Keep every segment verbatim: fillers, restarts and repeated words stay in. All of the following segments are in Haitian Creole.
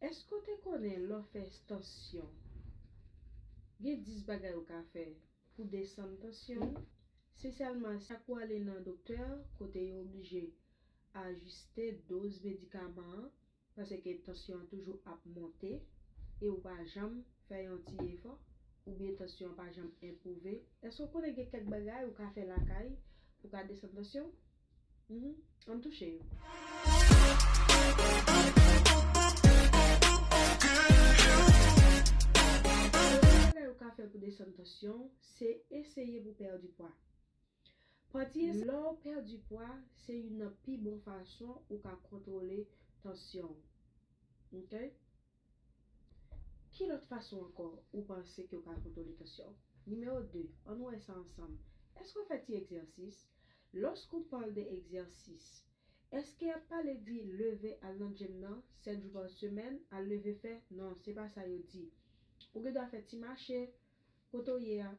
Èske w te konnen lè w fè tansyon, gen dis bagay ou ka fè pou desann tansyon w? Espesyalman chak ou ale nan doktè, kote yo oblije ajiste doz medikaman an, paske tansyon an toujou ap monte, e ou pa janm fè yon ti efò, oubyen tansyon an pa janm enpwouve. Èske w konnen gen kèk bagay ou ka fè lakay pou w ka desann tansyon w? Mhm. Ann touche yo. Premye bagay ou ka fè pou desann tansyon w, se eseye pou w pèdi pwa. Pati lè w pèdi pwa, se youn nan pi bon fason ou ka kontwole tansyon w. Ok? Ki lòt fason ankò ou panse ke w ka kontwole tansyon w? Nimewo de, ann wè sa ansanm. Èske w fè ti egzèsis? Lòske w pale de egzèsis, èske y ap pale di leve al nan gym nan sèt jou pa semèn, al leve fè? Non, se pa sa yo di. Ou gen dwa fè ti mache kote w ye a.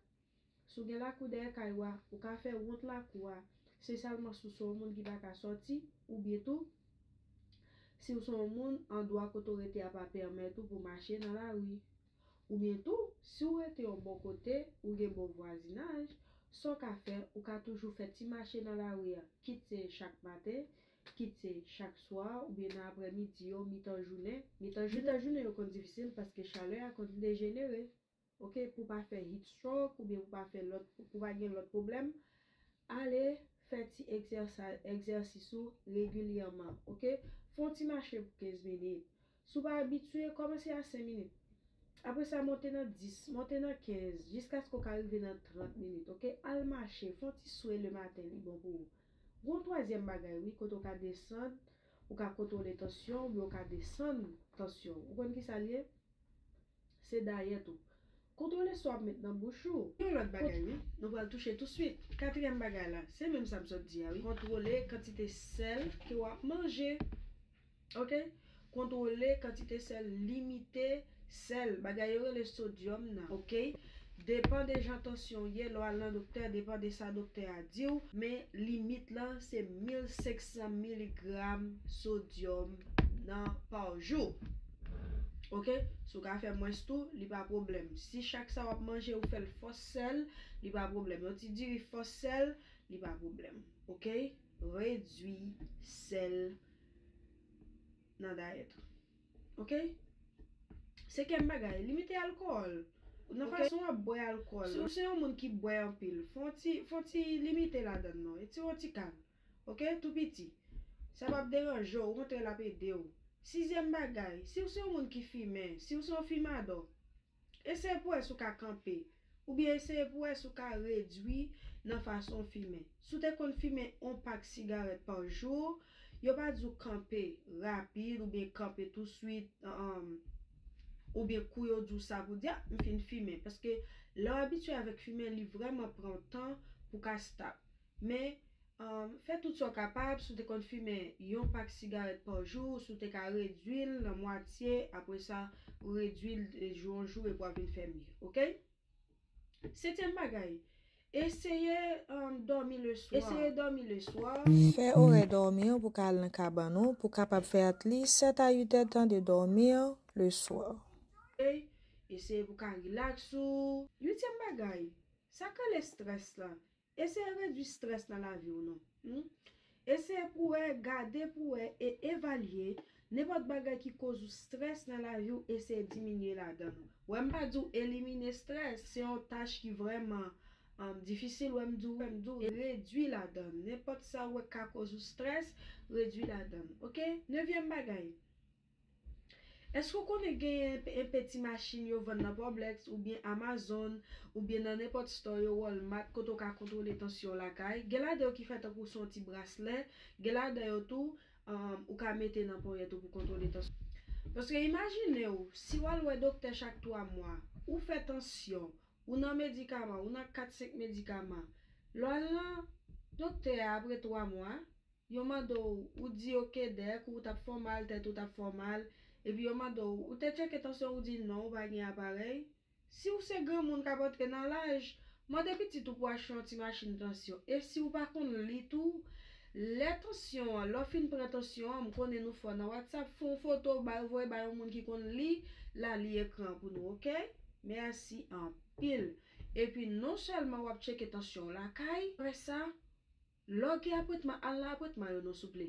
Si w gen lakou dèyè kay ou a, ou ka fè wont lakou a, espesyalman si w se yon moun ki pa ka sòti, oubyen tou, si w se yon moun andwa kote w rete a pa pèmèt ou pou w mache nan lari. Oubyen tou, si w rete yon bò kote, ou gen bon vwazinaj, sa w ka fè, ou ka toujou fè ti mache nan lari a, kit se chak maten, kit se chak swa, oubyen nan aprèmidi yo, mitan jounen. Mitan jounen, mitan jounen yo konn difisil paske chalè a konn dejenere. Ok, pou pa fè heat stroke oubyen pou pa fè lòt, pou pa gen lòt pwoblèm, ale fè ti egzèsa-, egzèsis ou regilyèman. Ok, fè yon ti mache pou kenz minit. Si w pa abitye, kòmanse a senk minit. Apre sa, monte nan dis, monte nan kenz, jiskaske w ka rive nan trant minit. Ok, al mache, fè yon ti swe lematen, li bon pou ou. Gon twazyèm bagay, wi, kote w ka desann, ou ka kontwole tansyon, oubyen w ka desann tansyon. Ou konn ki sa l ye? Se dayèt ou. Kontwole sa w ap met nan bouch ou. Yon lòt bagay, wi. Nou pral touche touswit. Katriyèm bagay la, se menm sa m sot di a, wi. Kontwole kantite sèl ke w ap manje. Ok? Kontwole kantite sèl, limite sèl. Bagay yo rele sodyòm nan. Ok? Depan de jan tansyon w ye, lè w al nan doktè, depan de sa doktè a di w, men limit lan se mil senk san miligram sodyòm nan pa jou. Ok? Si w ka fè mwens tou, li pa pwoblèm. Si chak sa w ap manje ou fè l fòs sèl, li pa pwoblèm. Yon ti diri fòs sèl, li pa pwoblèm. Ok? Redui sèl nan dayèt ou. Ok? Senkyèm bagay, limite alkòl. Nan fason w ap bwè alkòl, si w se yon moun ki bwè anpil, fè w ti, fè w ti limite ladann non. E ti yon ti kal. Ok? Tou piti. Sa p ap deranje w, okontrè l ap ede w. Sizyèm bagay, si w se yon moun ki fimen, si w se yon fimadò, eseye pou wè si w ka kanpe, oubyen eseye pou wè si w ka redui nan fason w fimen. Si w te konn fimen yon pak sigarèt pa jou, yo pa di w kanpe rapid oubyen kanpe touswit, um, oubyen kou yo di w sa pou di, a, m fin fimen. Paske lè w abitye avèk fimen, li vrèman pran w tan pou w ka stop. Men, um, fè tout sa w kapab, si w te konn fimen yon pak sigarèt pa jou, si w te ka redui l nan mwatye, apre sa, ou redui l, e, jou an jou, epi w ap vin fè mye, ok? Setyèm bagay, eseye, um, dòmi leswa. Eseye dòmi leswa. Fè orè dòmi w pou w ka al nan kabann ou, pou w kapab fè at least sèt a uit èdtan de dòmi leswa. Ok? Eseye pou w ka rilaks ou. Uityèm bagay, sa k rele estrès la. Eseye redui estrès nan lavi w non. Hmm? Eseye pou wè, gade pou wè e evalye nenpòt bagay ki koz ou estrès nan lavi w, eseye diminye ladan l. Wè m pa di w elimine estrès, se yon tach ki vrèman, um, difisil, wè m di w, wè m di w redui ladan l. Nenpòt sa w wè k ka koz ou estrès, redui ladan l. Ok? Nevyèm bagay. Èske w konnen genyen pe-, enpe ti machin yo vann nan Publix oubyen Amazon oubyen nan nenpòt store yo, Walmart, kote w ka kontwole tansyon w lakay? Gen ladan yo ki fè tankou se yon ti braslè, gen ladan yo tou, um, ou ka mete nan ponyèt ou pou kontwole tansyon. Paske imajine w, si w al wè doktè chak twa mwa, ou fè tansyon, ou nan medikaman, ou nan kat senk medikaman, lè w al nan doktè a apre twa mwa, yo mande w, ou di ok, dèyè kou w t ap fè w mal, tèt ou t ap fè w mal, epi yo mande w, ou te tcheke tansyon w, ou di non, ou pa gen aparèy. Si w se granmoun k ap antre nan laj, mande pitit ou pou achte yon ti machin tansyon. E si w pa konn li tou, Lè tansyon an, lè w fin pran tansyon an, m konnen nou fò nan WhatsApp, fè yon foto, ba, voye ba yon moun ki konn li, l a li ekran an pou nou, oke? Mèsi anpil. Epi non sèlman w ap tcheke tansyon w lakay, apre sa, lè w gen apwentman, al nan apwentman yo non souple.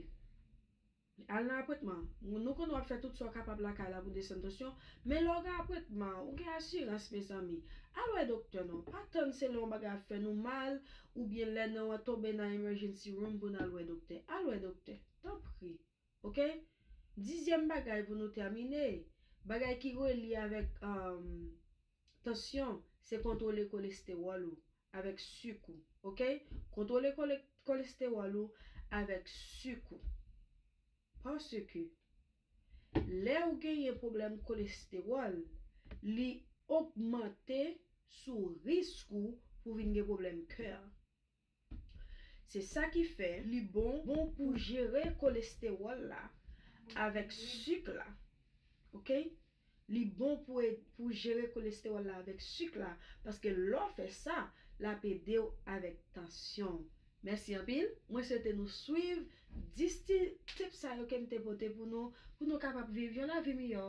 Al nan apwentman. Nou konnen w ap fè tout sa w kapab lakay la pou desann tansyon, men lè w gen apwentman, ou gen asirans, mezanmi. Al wè doktè non. Pa tann se lè yon bagay ap fè nou mal, oubyen lè nou an tonbe nan emergency room pou n al wè doktè. Al wè doktè. Tanpri. Oke? Dizyèm bagay pou nou tèmine, bagay ki relye avèk um, tansyon, se kontwole kolestewòl ou avèk sik ou. Oke? Kontwole kole- kolestewòl ou avèk sik ou. Paske lè ou genyen pwoblèm kolestewòl, li ogmante sou risk ou pou vin gen pwoblèm kè. Se sa ki fè li bon, bon pou jere kolestewòl la avèk sik la. Oke? Li bon pou, e- pou jere kolestewòl la avèk sik la, paske lè w fè sa, l ap ede w avèk tansyon w. Mèsi anpil. Mwen swete nou swiv dis ti tip sa yo ke m te pote pou nou, pou nou kapab viv yon lavi miyò.